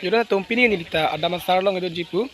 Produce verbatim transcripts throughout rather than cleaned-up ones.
Jodon atum, pini nelita Adam Asar along edo jipu.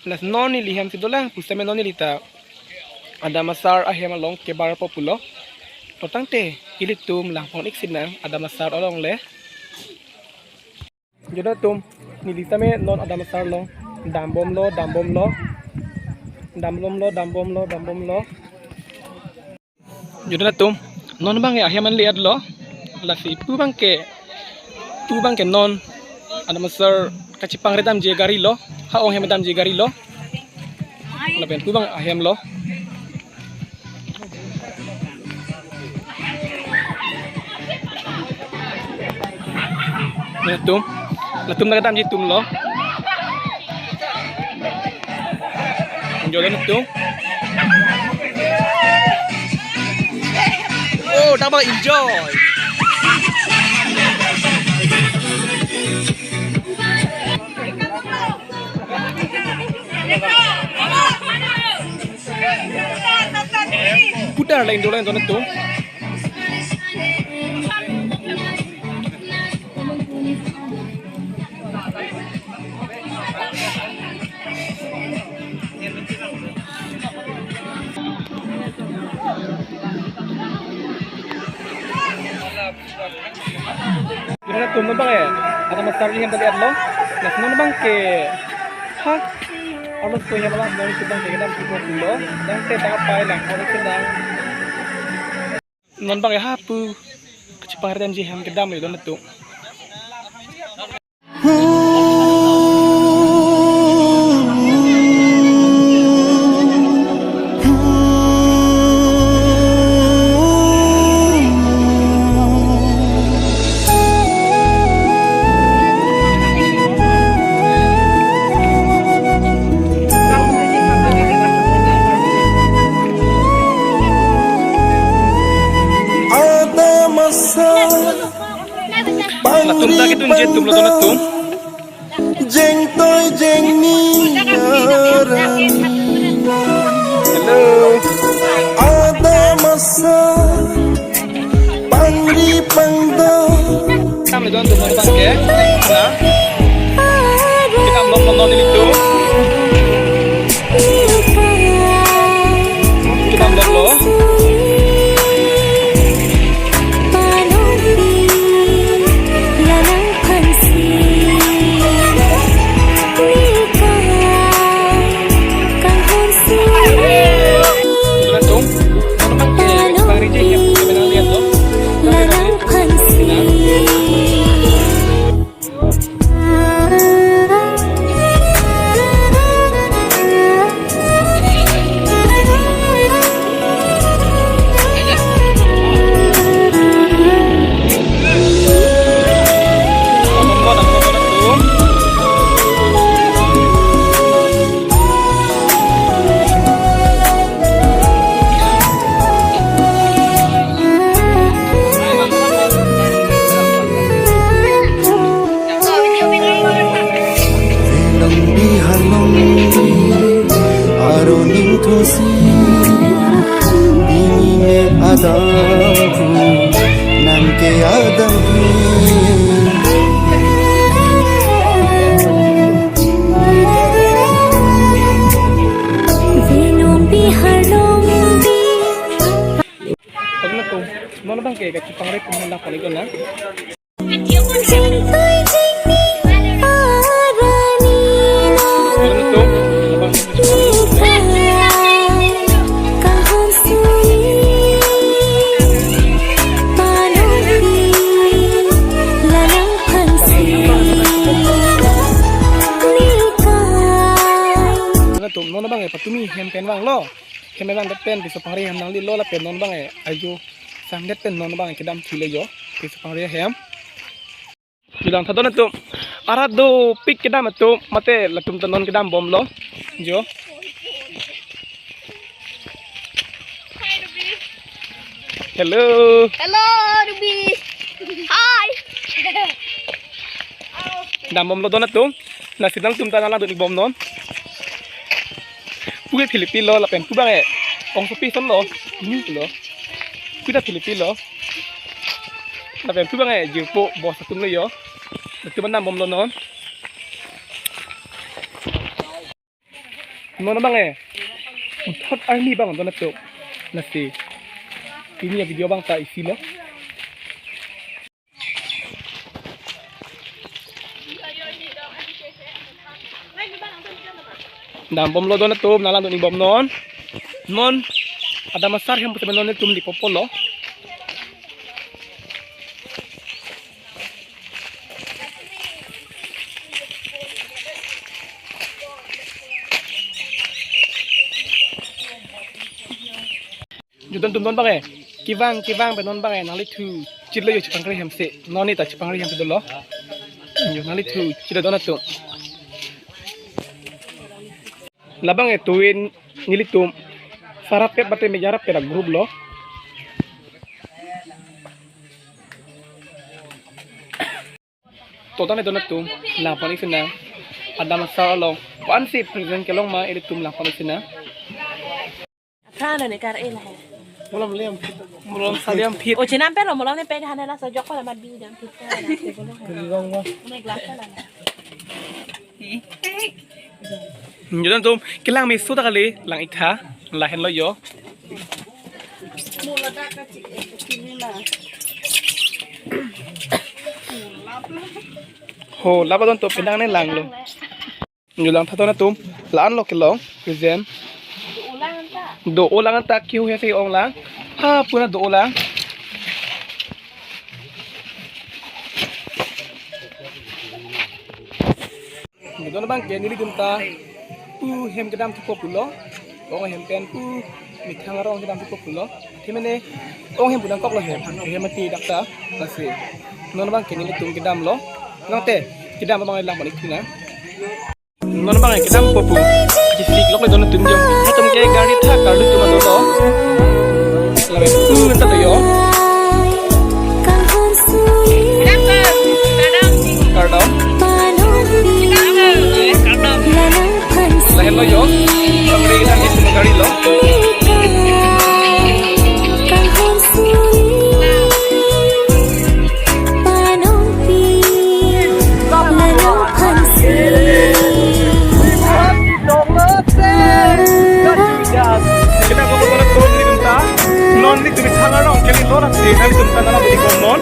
Lasi non neli hem si dolang pusitame non nelita Adam Asar ahem along kebarpo pulo. Totangte ilitum langpon ik sinang Adam Asar along le. Jodon atum, neli tame non Adam Asar along dambomlo, dambomlo. Dambomlo, dambomlo, dambomlo. Jodon atum, non bang ya ahem an le-etlo. Lasi pu bang ke, pu bang ke non Adam Asar kachipangre damji gari lo. Ha-ong hem damji gari lo. Lapen pu bang ahem lo. Latum, latum nangdamji atum lo. Jodon atum. Oh, double enjoy. Putar lain dolang jodon atum. Jodon atum, non bang ya Adam Asar ahem ta le-etlo. Lasi non bang ke, ha, alos ko ya malah non itu bang ke kedam pupo pulo. Tangte tangpai lang, alos kedam. Non bang ya ha pu kachipangre damji hem kedam le don atum. Adam Asar, latum ta kedunji atum lo don atum. Jengtoi jengni aran. Hello. Adam Asar, pangri pangdo. Kam le don atum, non bang ke. Na. Kedam lo, non nelitum. Kedam lo. Velong bihar along aroning thusi, pini ne Adam nang ke Adam. Velong bihar along. Pagna tu, non bang ke kachipangre pu hala pali ko na. Pagna tu, non bang ke patumi hem pen vanglo. Hem vangdet pen piso pangre hem nanglelo lapen non bang ke ajo sangdet pen non bang ke kedam thulo jo piso pangre hem. Bilang tha don atum. Arat dopik kedam atum, mate latum ta non kedambomlo. Jo. Hello. Hello, Ruby. Hi. Dambomlo don atum. Lasi nangtum ta nanglang dun-ikbom non. Pu ke Philippine lo, lapen pu bang ke ongsopi ason lo. Ini lo. Pu ta Philippine lo. Lapen pu bang ke jirpo boss atum lo jo. Latum an dambomlo non. Non abang eh. Thot army abang don atum. Lasi pini avideo abang ta isi lo. Dambomlo don atum, nanglang dun-ik bom non. Non, adam asar hem pusi non atum lipopolo. Judon atum non abang eh. Kevang, kevang pen non abang eh. Nangli thu chitlo yo chepangri hem si. Non ni ta chepangri hem si dolo. Yo nangli thu chitlo don atum. Labang eh tuin nelitum sarap pet bate mejarap pet a-group lo. Total ne don atum, langpon-ik sinang. Adam asar along. Ko-ansi present kelong ma ilitum langpon-ik sinang. Thana ne kar-e la hai. Molom liam phit. Molom sa liam phit. O chenam pelo molom ne pe hana la so jok ko la mat bi dam phit. Judon atum, kelang meso ta kali, lang-ik tha, lahenlo yo. Ho, laba don atum penang ne langlo. Yo langtha don atum, la-anlo kelong, present. Do-o lang ta keu he si ong lang. Ha, puna do-o lang. Don abang ke nelitum ta pu hem kedam thupo pulo. Ong hem pen pu methang arong kedam thupo pulo. Athema ne ong hem pu nangkoklo hem. Hem mati dak ta. Lasi. Non abang ke nelitum kedamlo. Nangte kedam abang langpon-ik sinang. Non abang ke kedampo pu. Kisi klok le don atum jom. Atum ke gari tha karlu atum ato to. Lalu pu nta to yo. Kardom. Lahenlo yo. Sampai kita di gari lo. Kita mau ke mana turun di Dunta? Non di Dunta ngarong kali lo rasi, nanglitum ta nang di komon.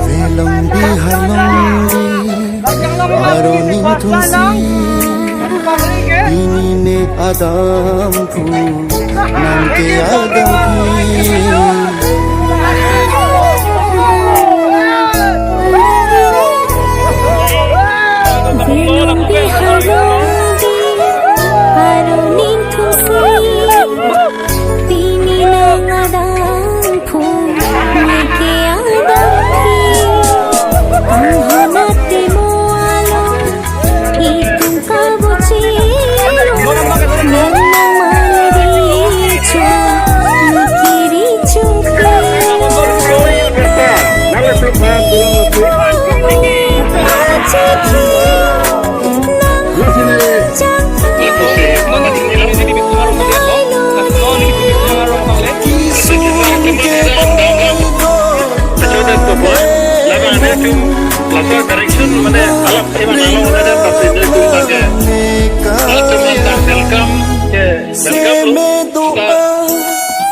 Velong bihar longri, aro ning thungsi, pini ne adam phu, nang ke adam phu. Velong bihar longri, aro ning thungsi, pini nang adam phu, neke adam phi. Ang hamate mo along, itum kabuchi. Nang nang mali di cho, mikiri cho pe. Direction mane alam evan along ada tapi itu pakai. Welcome, welcome, welcome.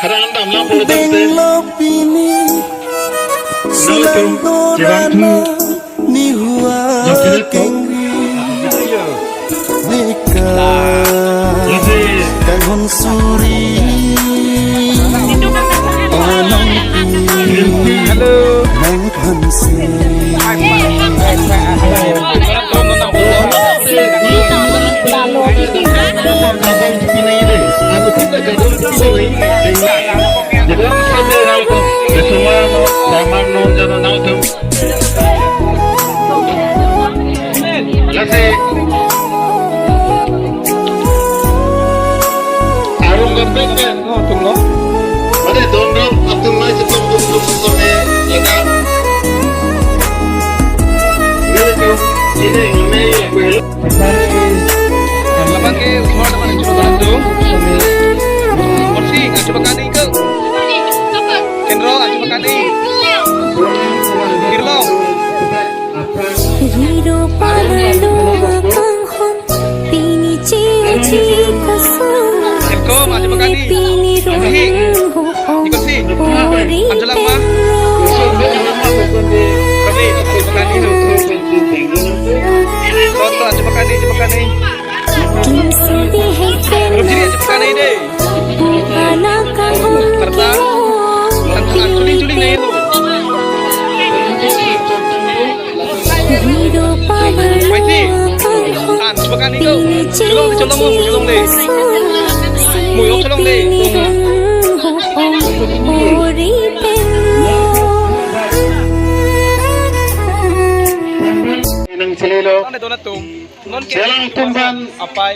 Harandam lampu dente. Welcome, welcome. Ni hua kengri, neka kanghon suri, anang pi, nang phansi. Jadi, kita tahu, semua, sama, no, jangan, no, Lasi arong gambek kan? Oh, atum lo. Mane don rap atum mai setum tum tum tum eh, Ajo pakani. Hi. Ikut si. Anjalang ma. Rabi, ajo pakani. Toto, ajo pakani, ajo pakani. Rabi, ajo pakani deh. Karta. An, an, chuling, chuling na itu. Maiti. An, ajo pakani tu. Cholong, cholong, cholong deh. Muyo cholong deh. Nang chelelo. Donat atum. Non ke Selang tumban. Apai.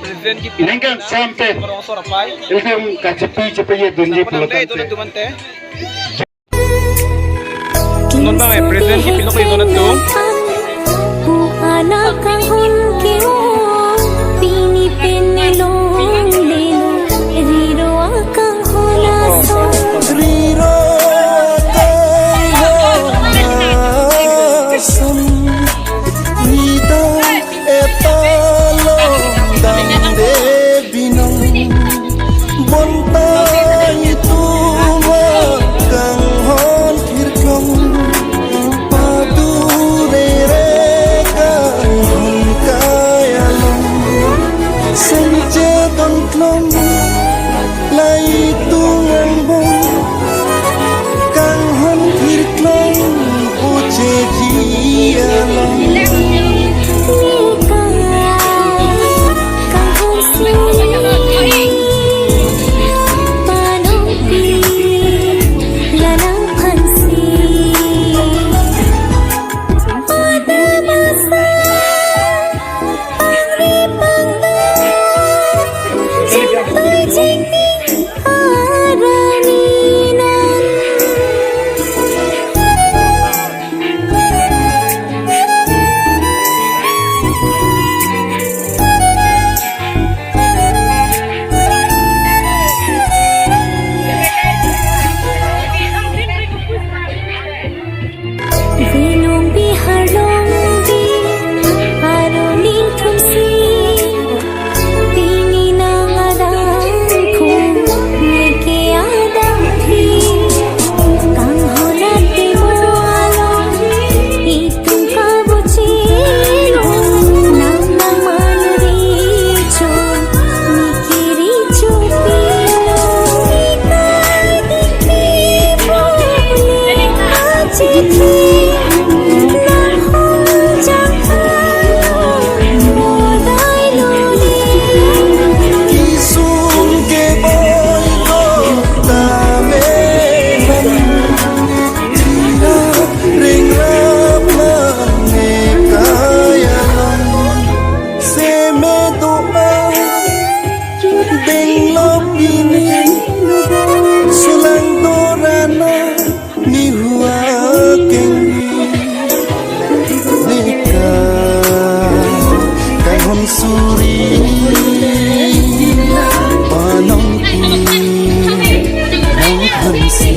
President ke ningkan sampai. Rongso apai. Iltum kachepi chepi ye dunji. Apa nang deh, pulotan donat atum ante. Non bang eh, president ke pilok ke donat atum. Pu anak kanghon ke-o, pini pen nelonglelo, riro akanghon ason. Riro akanghon ason, nita epalong damde binong. Bonta itum akanghon thirklong, padurere kanghon kai along. Sengche don klong, la itum angbong, kanghon thirklong pucheji along. Binong bihar long bi, aroni thumsi, pini nang adang phung, neke adang phi, kanghon atimo along, itum kabuchelo, nang nang manri cho, neke ri cho pilo, ikai di pilo, ne achithi, nang hong jang pilo, modai lo ne. Kisung ke boi ko tame nang. Tira ring rap mane kaya long. Seme doa denglo pini, sulang dorana nihua kengni. Neka kanghon suri, panong pi nang hansi.